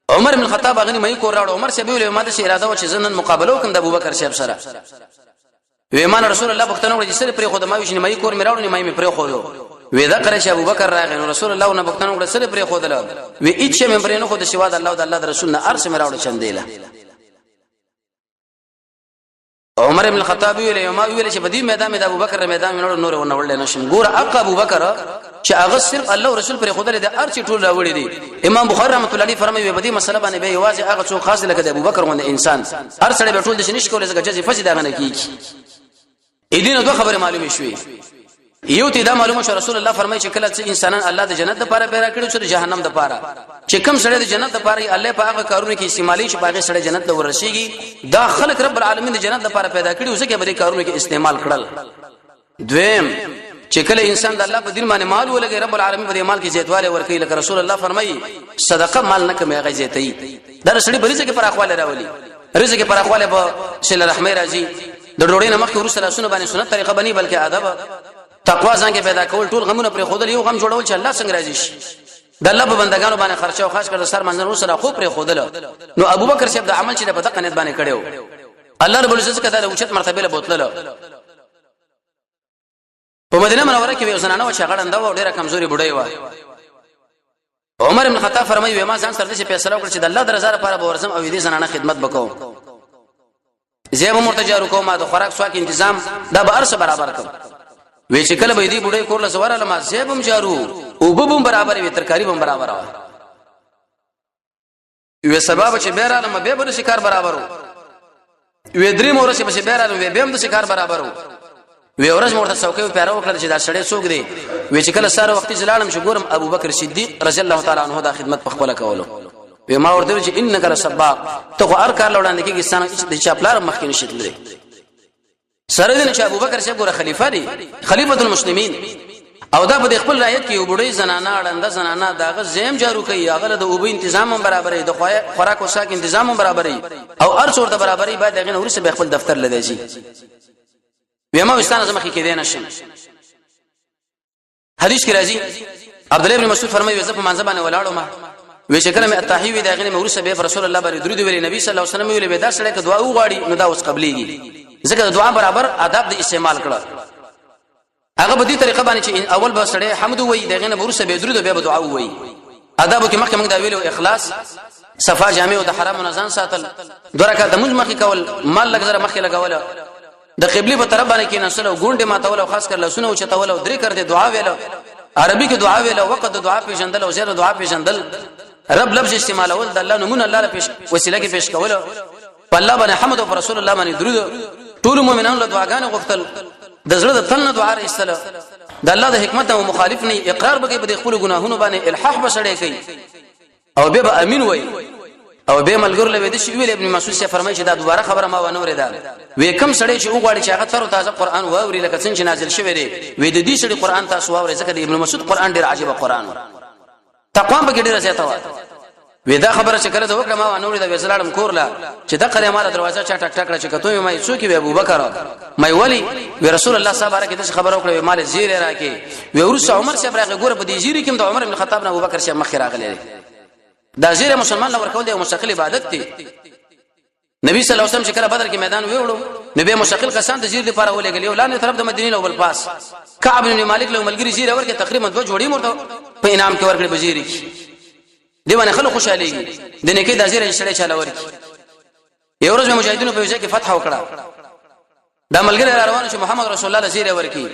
عمر بن خطاب غنی مې کور راوړ. عمر صاحب ویل ما د اراده و چې زنن مقابله وکم د ابوبکر صاحب سره. وی مان رسول الله پښتنه وکړه چې سره پرې خو د ما ویش نه مې کور مې راوړ، نه مې پرې خو وی دا کړه چې ابوبکر راغی نو رسول الله نه پښتنه وکړه سره پرې خو دل. وی هیڅ مې پرې نه خو د سوا د الله او د الله د رسول نه ارس مې راوړ چندېله. عمر ابن الخطاب ویل ما ویل چې په دې میدان کې د ابوبکر میدان نور نور ونه وړل نشم. ګور اق ابوبکر چې هغه صرف الله او رسول پر خدای د ارچ ټول راوړي دي. امام بخاری رحمت الله علیه فرمایي په دې مسله باندې به یوازې هغه څوک خاص لکه د ابوبکر غوند انسان هر سړی به ټول د نش کولای، ځکه چې فساد هغه نه کیږي. اې دوه خبره معلومې شوې. یو ته دا معلومه شو، رسول الله فرمایي چې کله چې انسانان الله د جنت لپاره پیدا کړي چې د جهنم لپاره، چې کم سړی د جنت لپاره الله په هغه کارونو کې استعمالي چې باغې سړی جنت ته ورسیږي. دا خلک رب العالمین د جنت لپاره پیدا کړي، ځکه به دې کارونو کې استعمال کړل. دویم، چې کله انسان د الله په دین باندې مال ولګي، رب العالمین په دې مال کې زیاتواله ورکړي. لکه رسول الله فرمایي صدقه مال نه کمه، هغه زیاتوي. دا سړي په رزق کې پراخواله راولي، رزق کې پراخواله به صله رحمه راځي. د ډوډۍ نه مخکې ورسره لاسونه باندې سنت طریقه بني، بلکې ادب تقوا ځان کې پیدا کول، ټول غمونه پر خودل، یو غم جوړول چې الله څنګه راضي شي، د الله په بندگانو باندې خرچه او خاص کر د سر منځن وسره خو پر خودل. نو ابوبکر صاحب د عمل چې په دقه نیت باندې کړو، الله رب العزت کته له اوچت مرتبه له بوتلل. په مدینه منوره کې یو زنانه و چې غړنده و، ډیره کمزوري بډای و. عمر بن خطاب فرمایي ما ځان سره دې فیصله وکړه چې د الله د رضا لپاره به ورزم او دې زنانه خدمت وکوم، زه به مرتجارو کوم، د خوراک سواک تنظیم دا به ارسه برابر کوم. وی چې کله به دې بډای کور له زوره لما زیبم جارو او ببم برابر وی، ترکاری بم برابر وه. وی سبب چې بیا رالم به به شکار برابرو. وی درې مور چې بیا رالم وی به هم د شکار برابرو. وی ورځ مرته څوکۍ پیاره وکړه چې دا سړی څوک دی؟ وی چې کله ساره وختي زلاړم چې ګورم ابوبکر صدیق رضی الله تعالی عنہ دا خدمت په خپل کولو. وی ما ورته چې انک لسباق، ته خو هر کار لوړاندې کېږي، ستانه د چا پلار مخکې نشي تللی. سره دې چې ابوبکر صاحب ګوره خلیفہ دی، خلیفۃ المسلمین، او دا په خپل رایت کې یو بډې زنانه، اړنده زنانه، داغه زیم جارو کوي، هغه د اوبو تنظیم هم برابرې، د خوراک او ساک تنظیم هم برابرې او ارڅ ورته برابرې. باید هغه ورسره به خپل دفتر لدی شي. ویما وستانه زمخه کې دی نشم. حدیث کې راځي، عبد الله بن مسعود فرمایي زه په منځ باندې ولاړم ما وی چې کله مې التحیه وی داغه مې ورسره به رسول الله باندې درود ویل. نبی صلی الله علیه وسلم ویل به دا سره که دعا وغواړي نو دا اوس قبليږي، ځکه د دعا برابر آداب د استعمال کړه. هغه په دې طریقه باندې چې اول به سړی حمد وایي، دغه نه ورسره به درود، به دعا وایي. آدابو کې مخکې موږ دا ویلو، اخلاص، صفا جامع او د حرام نه ځان ساتل، دوه رکعات موږ مخکې کول، مال لږ زره مخکې لګول، د قبلي په طرف باندې کې نسل او ګونډه ماتول او خاص کر لاسونه او چتول او درې کړ دې دعا ویل، عربي کې دعا ویل، وخت د دعا پیژندل او زیره دعا پیژندل، رب لفظ استعمالول، د الله نمونه الله پیش وسیله کې پیش کول، په الله باندې حمد او رسول الله باندې درود، ټول مؤمنانو له دعاګانو غوښتل، د زړه د تل نه دعا ایستل، د الله د حکمت او مخالف نه اقرار بګي، په خپل ګناهونو باندې الحاح بشړې کوي او به به امین وای او به ملګر له دې شی ویل. ابن مسعود سے فرمایي چې دا دوباره خبره ما ونه ورېده. وې کم سړی چې وغواړي چې هغه تر تازه قران واوري لکه څنګه چې نازل شوی دی، وې د دې سړي قران تاسو واوري، ځکه د ابن مسعود قران ډیر عجیب قران، تقوا به ډیره زیاته و. وې دا خبره چې کله دا وکړه ما ونه ورېده. وې زلاړم کور لا چې د قره مال دروازه چا ټک ټک کړه چې کتو مې څوک؟ وی ابو بکر. مې ولی؟ وی رسول الله صاحب راکې د خبره وکړه، مال زیره راکې. وی ورسره عمر صاحب راغی، ګوره په دې زیری کې د عمر بن خطاب نه ابو بکر صاحب مخ راغلی. دا زیره مسلمان لور کول دی، مستقل عبادت دی. نبی صلی الله علیه وسلم چې کله بدر کې میدان ویوړو نو به مستقل کسان د زیر لپاره ولېګل، یو لاندې طرف د مدینې له بل پاس. کعب بن مالک له ملګری زیر ورکه، تقریبا دوه جوړې مرته په انعام کې ورکړي. بزیری کې دی باندې خلک خوشاليږي، د نیکي د زیر سړی چاله ورکی. یو ورځ مجاهدینو په ځای کې فتح وکړه. دا ملګری را روان چې محمد رسول الله زیره ورکی،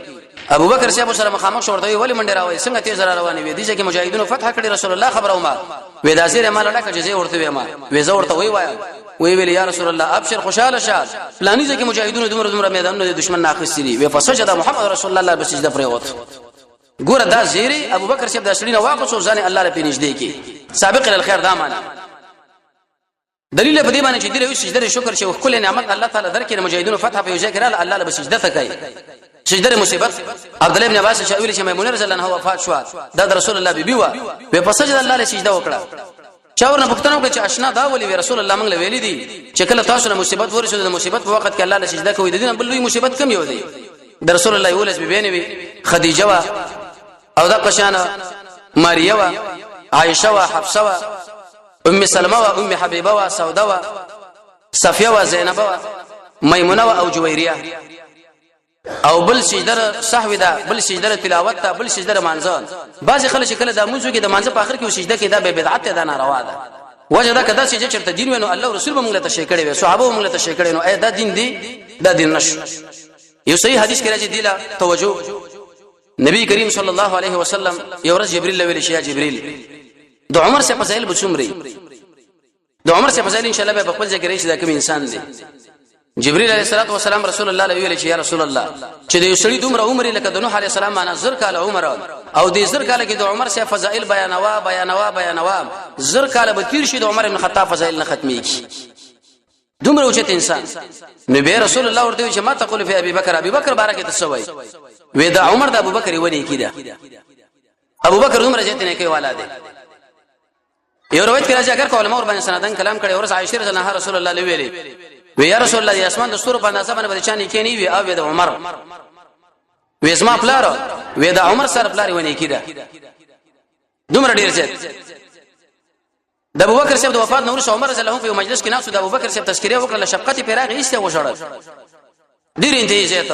ابو بکر صاحب سره مخامخ شو، ورته ویل منډه راوي څنګه تیز را روانې وي؟ دي چې مجاهدینو فتح کړي، رسول الله خبرو ما وې دا زیره مال لکه چې زه ورته وې ما وې زه ورته وی وایم. وی ویل یا رسول الله ابشر، خوشاله شه، پلاني ځکه مجاهدینو دومره دومره میدانونه د دشمن نه اخیستي دي. وی فسجد محمد رسول الله، بس سجده پرې وت. ګوره دا زیری ابو بکر صاحب د سړي نه واقص ځان الله لپاره نږدې کی، سابق الخير. دا معنا دلیل په دې باندې چې دې سجده شکر چې خپل نعمت الله تعالی درکې. مجاهدینو فتح په یو ځای کې رااله، الله له سجده ته کوي سجده مصیبت. عبد الله ابن عباس چې ویل چې میمونه رضی الله عنها وفات شو، دا د رسول الله بیبي و، په سجده الله له سجده وکړه. چا ورنه پوښتنه وکړه چې اشنا دا ولي؟ رسول الله موږ له ویلي دي چې کله تاسو له مصیبت ورسېد، د مصیبت په وخت کې الله له سجده کوي. د دې بل لوی مصیبت کم یو دی؟ د رسول الله یولس بیبي نه وي، خدیجه وا او د قشانه ماریه وا، عائشه وا، حفصه وا، ام سلمہ وا، ام حبیبه وا، سوده وا، صفیه وا، زینب وا، میمونه وا او جویریه. او بل سجده سهو ده، بل سجده تلاوت ده، بل سجده مانځه. بعض خلک چې کله د مونږ کې د مانځه په اخر کې سجده کې، دا به بدعت ده، ناروا ده. وجه دا کدا سجده چرته دین وینو، الله رسول به مونږ له تشریح کړي وي، صحابه مونږ له تشریح کړي، نو اې دا دین دی؟ دا دین نشو. یو صحیح حدیث کې راځي، دیلا توجه. نبی کریم صلی الله علیه وسلم یو ورځ جبرئیل ویل شي، جبرئیل د عمر څخه فضایل بچومري؟ د عمر څخه فضایل ان شاء الله په خپل ځای کې راشي. دا کوم انسان دی؟ جبرئیل علیه الصلاه والسلام رسول الله له ویل چې یا رسول الله، چې د یو سړي دومره عمر لکه د نوح علیه السلام، معنا زر کال عمر، او د زر کال کې د عمر څخه فضایل بیانوا بیانوا بیانوا، زر کال به تیر شي، د عمر ابن خطاب فضایل نه ختميږي، دومره اوچت انسان. نو به رسول الله ورته چې ما تقول فی ابي بکر، ابي بکر بارکه تسوي؟ وې دا عمر د ابو بکر ونی کیده، ابو بکر دومره زیات نه کوي والا دی. یو روایت کې راځي، اگر علماء ور باندې سندن کلام کړي، ورس عائشه رضی الله عنها رسول الله ویلي وی یا رسول الله، اسمان د ستورو په اندازه باندې چانه کې نه وی او د عمر وې زما پلار، وې د عمر سره پلار ونی کیده، دومره ډیر زیات. د ابوبکر صاحب د وفات نور عمر رضی الله عنه په مجلس کې ناس د ابوبکر صاحب تذکرې وکړه، شفقت پیراغ ایسته وژړل، ډیر انتهایی زیات.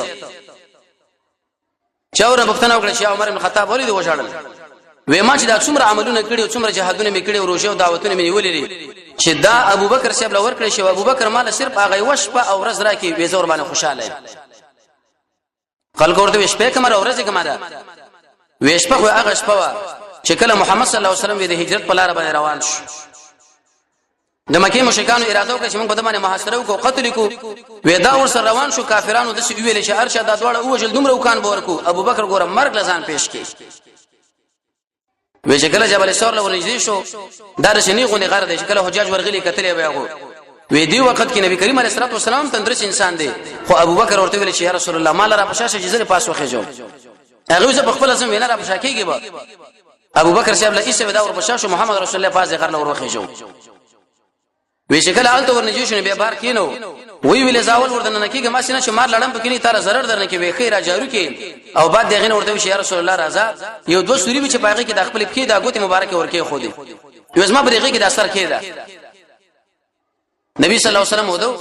چا ورنه پوښتنه وکړه چې عمر بن خطاب ولې دی وژړل؟ وې ما چې دا څومره عملونه کړي او څومره جهادونه مې کړي او روزه او دعوتونه مې نیولې دي، چې دا ابوبکر صاحب لور کړی شو، ابوبکر مال صرف هغه یو شپه او ورځ راکې، وې زور باندې خوشاله. خلک ورته شپه کومه ورځ کومه ده؟ وې شپه خو هغه شپه وه چې کله محمد صلی الله علیه وسلم د هجرت په لار باندې روان شو، د مکه مشرکانو اراده وکړه چې موږ په دمانه محاصره وکړو، قتل کو. وې دا ور سره روان شو، کافرانو د څه ویل چې ارشه دا دواړه اوجل دومره وکان باور کو. ابوبکر ګوره مرګ لزان پیش کی. وې چې کله جبل ثور له نږدې شو، دا د شنی غونې غر دی چې کله حجاج ورغلي کتلې بیا غو. وې دی وخت کې نبی کریم علیه الصلاه والسلام تندرست انسان دی، خو ابوبکر ورته ویل چې یا رسول الله، مال را پښه چې زره پاس وخې جو، هغه زه په خپل ځم وینا را پښه کېږي به. ابو بکر صاحب له ایسه دا ور پښه شو، محمد رسول الله پاس غر ور وخې جو. وی چې کله الته ورنږدې شو، بیا بار کینو، وی ویل زاول ورته نه کیږي، ما سینه چې مار لړم پکې نه تار zarar درنه کې، وی خیر جارو کې. او بعد دغه نه ورته شي یا رسول الله راځه، یو دوه سوري چې پاغه کې د خپل پښې د ګوتې مبارک ورکه خو دی، یو زما بریغه کې د اثر کېده. نبی صلی الله علیه وسلم ودو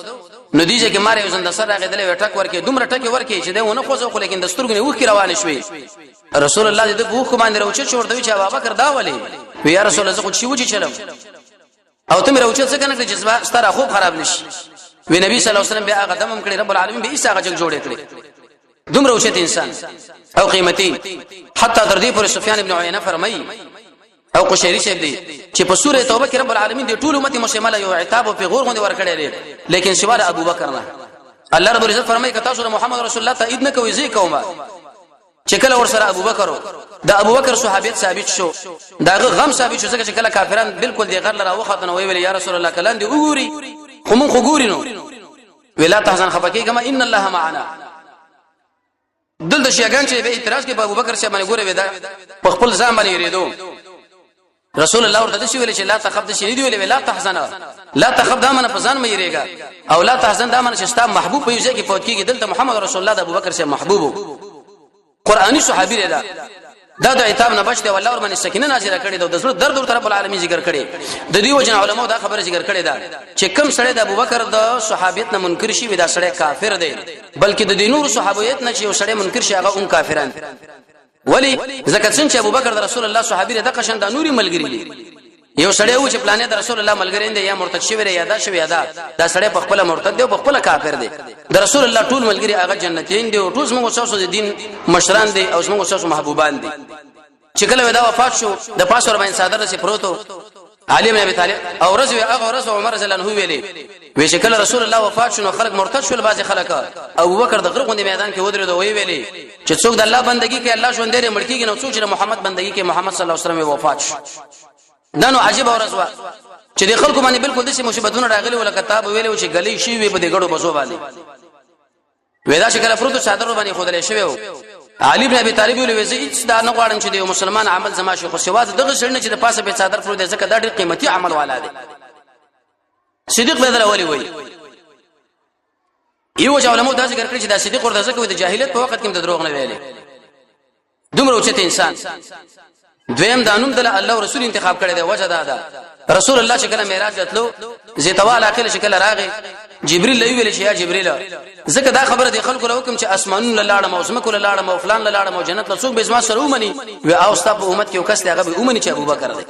نو دیږي کې مار یو زند سره راغی، دلې ټک ورکې، دومره ټک ورکې چې دا ونه خوځو، خو لیکن د سترګو نه وښکې روان شوې. رسول الله دې په وښکو باندې راوچت شو، ورته چې ابوبکر دا ولي؟ وی یا رسول الله، زه خو چې وچی چلم او ته مې راوچت څنګه نه چې ستاره خوب خراب نشي. وی نبی صلی الله علیه وسلم بیا هغه دمم کړي، رب العالمین به ایسه هغه جنگ جوړ کړي. دومره اوچت انسان او قیمتي. حتی تر دې پورې سفیان ابن عینه فرمایي او قشيري صاحب دی چې په سوره توبه کې رب العالمین د ټول امت مسلمه یو عتاب او پیغور غوندي ورکړی دی، لیکن سوا د ابوبکر نه. الله رب العزت فرمایي که تاسو د محمد رسول الله تایید نه کوئ، زه کوم. چې کله ور سره ابوبکر، د ابوبکر صحابیت ثابت شو، داغه غم ثابت شو، ځکه چې کله کافران بالکل دی غر لره وخت نو ویل یا رسول الله کلان دی وګوري، خو مونږ خو ګوري، نو ولا تحزن، خفقې کما ان الله معنا. دلته شیعاګان چې به اعتراض کوي په ابوبکر صاحب باندې، ګوره ودا په خپل ځان باندې یریدو. رسول الله ورته دسی ویل چې لا تخف، دسی نه دی ویل لا تحزن. لا تخف دا منه په ځان مې یریږي، او لا تحزن دا منه چې ستا محبوب په یو ځای کې فوت کیږي. دلته محمد رسول الله د ابوبکر صاحب محبوب قرآني صحابي دی. دا د عتاب نه بچ دی، والله ور باندې سکینه نازله کړې ده، د زړه درد ورته رب العالمین ذکر کړي. د دې وجه علماء دا خبره ذکر کړې ده چې کم سړی د ابوبکر د صحابیت نه منکر شي، دا سړی کافر دی، بلکې د دې نور صحابیت نه چې یو سړی منکر شي، هغه هم کافران. ولی ځکه څنګه چې ابوبکر د رسول الله صحابي د قشن د نوري ملګری دي. یو سړی و چې پلانې د رسول الله ملګری دی یا مرتد شوی دی یا دا شوی دا دا سړی په خپل مرتد دی او په خپل کافر دی. د رسول الله ټول ملګری هغه جنتین دی او ټول زموږ تاسو د دین مشران دی او زموږ تاسو محبوبان دي. چې کله دا وفات شو د پاسه ور باندې صادر سي پروتو علي بن ابي طالب او ورځ هغه ورځ عمر رضی الله عنه ویلي وی چې کله رسول الله وفات شو نو خلک مرتد شول. بعض خلک ابو بکر د غره غوندې میدان کې ودرېد او ویلي چې څوک د الله بندگی کوي الله ژوند دی مړ کیږي، نو څوک چې محمد بندگی کوي محمد صلی الله علیه وسلم وفات شو. دا نو عجیب ورځ وه چې د خلکو باندې بالکل داسې مصیبتونه راغلي ولکه تاب ویلې چې غلي شي وي په دې ګړو بزو باندې ودا چې کله پروتو چادر باندې خودلې شوی وو. علي بن ابي طالب ویل زه هیڅ دا نه غواړم چې د مسلمان عمل زما شي، خو سوا دغه سړي نه چې د پاسه په چادر پروت دی، ځکه دا ډېر قیمتي عمل والا دی. صدیق بدل ولي وایي یو چې علماء دا ذکر کړی چې دا صدیق ورته ځکه د جاهلیت په وخت کې د دروغ نه ویلې دومره اوچت انسان. دویم دا نوم د الله او رسول انتخاب کړی دی، وجه دا ده رسول الله چې کله معراج تلو زیتوا علاقه چې کله راغی جبريل لوي ویل چې یا جبريل زکه دا خبره د خلکو له حکم چې اسمانونو لاړم او زمکو لاړم او فلان لاړم او جنت له څوک به زما سره ومني و او ستا په امت کې یو کس دی هغه به ومني چې ابوبکر دی.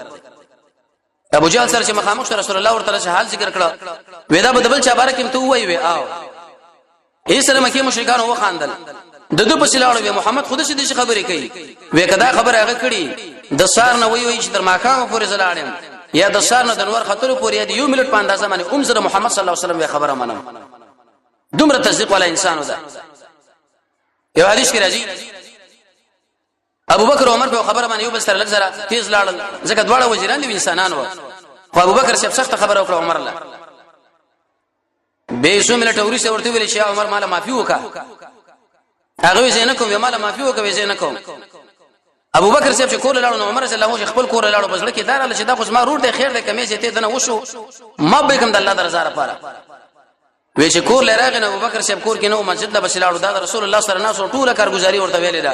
ابو جهل سره چې مخامخ شو رسول الله ورته حال ذکر کړه وې دا به دبل چا بارک ته وای وې آو یې سره مکه مشرکان وخاندل د دې په سلاړو وې محمد خود سي دې خبرې کوي وې کدا خبره هغه کړي د سار نه وی وی چې تر ماخام پورې زلاړم یا د سار نه د نور خطر پورې یا د یو ملت په اندازه باندې ام زره محمد صلی الله علیه وسلم خبره منم. دومره تصدیق والا انسانو ده. یو حدیث کې راځي ابو بکر عمر په خبره باندې یو بل سره لږ سره تیز لاړل، ځکه دواړه وزیران دي انسانان وو. خو ابو بکر صاحب سخت خبره وکړه عمر له به څو منټه ورسته ورته ویل چې عمر مال معافي وکا. هغه زه نه کوم، مال معافي وکا زه نه کوم. ابو بکر صاحب چې کور لاړو نو عمر رضی الله عنه خپل کور لاړو بزړه کې دار چې دا خو زما رور دی خیر دی کمې چې ته دنه وشو ما به کوم د الله درزا لپاره وی چې کور لراغ نه ابوبکر صاحب کور کې نو مسجد له بسلاړو دا رسول الله صلی الله علیه وسلم ټوله کارګزاري ورته ویلې ده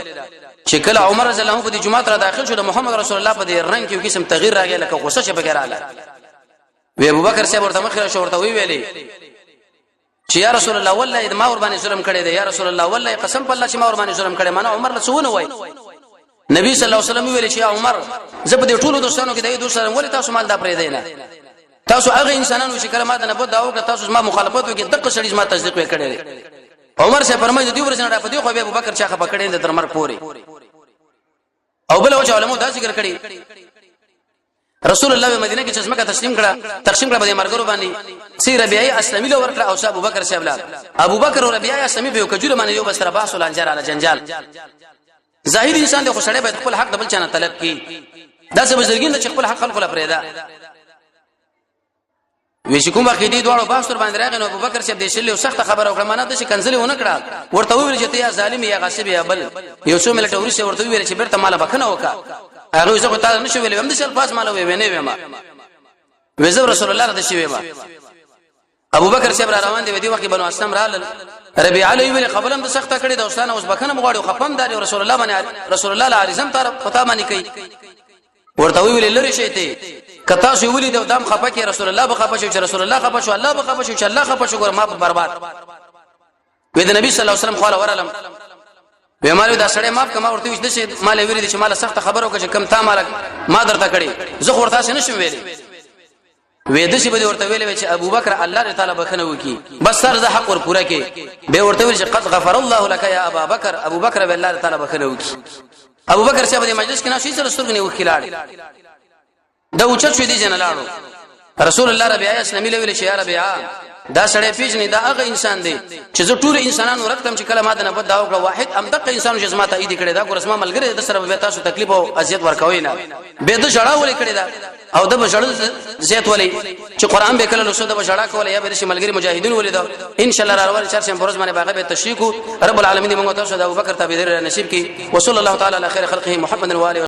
چې کله عمر رضی الله عنه په دې جمعه را داخل شو د محمد رسول الله په دې رنگ کې یو قسم تغییر راغی لکه غوسه چې بغیر رااله. وی ابوبکر صاحب ورته مخ شو ورته وی ویلې چې یا رسول الله والله ما ور باندې ظلم کړی دی، یا رسول الله والله قسم په الله چې ما ور باندې ظلم کړی. معنا عمر له څه وای نبی صلی الله علیه وسلم ویل چې عمر زه په دې ټولو دوستانو کې د دې دوستانو ولې تاسو مال دا پرې دی نه تاسو هغه انسانانو چې کله ما د نبوت دا وکړه تاسو زما مخالفت وکړي دغه سړي زما تصدیق وکړي. عمر سه فرمایي د دې ورځې نه را په دې خو به ابوبکر چا خپه کړي د تر مرګ پورې. او بل وجه علماء دا ذکر کړي رسول الله په مدینه کې چې ځمکه تسلیم کړه تقسیم کړه به مرګرو باندې سی ربیعه اسلمی له ورکړه او ابو بکر صاحب له ابو بکر او ربیعه اسلمی به کجوره باندې یو بس بحث ولانجر علی جنجال. ظاهر انسان د خوشړې باید خپل حق د بل چا نه طلب کړي، دا څه بزرګین چې خپل حق خلکو لپاره وی چې کوم وخت دې دواړو بحث ور باندې راغی نو ابوبکر صاحب دې شلې او سخت خبره وکړه معنا د شي کنځلې ونه کړه ورته ویل چې ته یا ظالم یا غاصب یا بل. یو څو ملټ ورسې ورته ویل چې بیرته مال بخنه وکا. هغه زه خو تا نشو ویلې هم د شل پاس مال وی نه ویم وزو رسول الله رضی شوی ما. ابو بکر صاحب را روان دی دی وخت بنو اسلم رالل ربيعه له ویل قبلم د سخته کړي د اوسانه اوس بخنه مغواړي خپم دار رسول الله باندې رسول الله عارضم تر پتا باندې کوي ورته ویل لری شي ته کتا شو ولید او دام خپه کې رسول الله به خپه شو چې رسول الله خپه شو الله به خپه شو چې الله خپه شو ګور ما په برباد وې د نبی صلی الله علیه وسلم خواله ورلم وې مال دا سړی معاف کما ورته وښ دشي مال ویل چې مال سخت خبرو کې کم تا مال ما درته کړی زه خو ورته نشم ویلې وې د شي به ورته ویلې چې ابوبکر الله تعالی بخنه وکي بس سر زه حق ور پوره کې به ورته ویل چې قد غفر الله لك يا ابا بکر ابوبکر به الله تعالی بخنه وکي. ابوبکر صاحب د مجلس کې نه شي سره سترګې وکړي دا اوچت شو دي جن لاړو رسول الله ربيعه اسلامي له ویل چې یا ربيعه دا سړی پیژنې دا هغه انسان دی چې زه ټول انسانانو رد کم چې کله ما د نبوت دا وکړه واحد ام دغه انسان چې زما تایید کړي دا ګور زما ملګری د سره به تاسو تکلیف او اذیت ورکوي نه به د ژړا ولې کړي دا او د بشړل زیات ولې چې قران به کله لوسو د بشړا کوله یا به شي ملګری مجاهدین ولې دا ان شاء الله راول چار شم پرز باندې باغ به تشریح کو رب العالمین موږ تاسو د ابوبکر تابعدار نصیب کی وصلی الله تعالی علی خیر خلقه محمد و آله.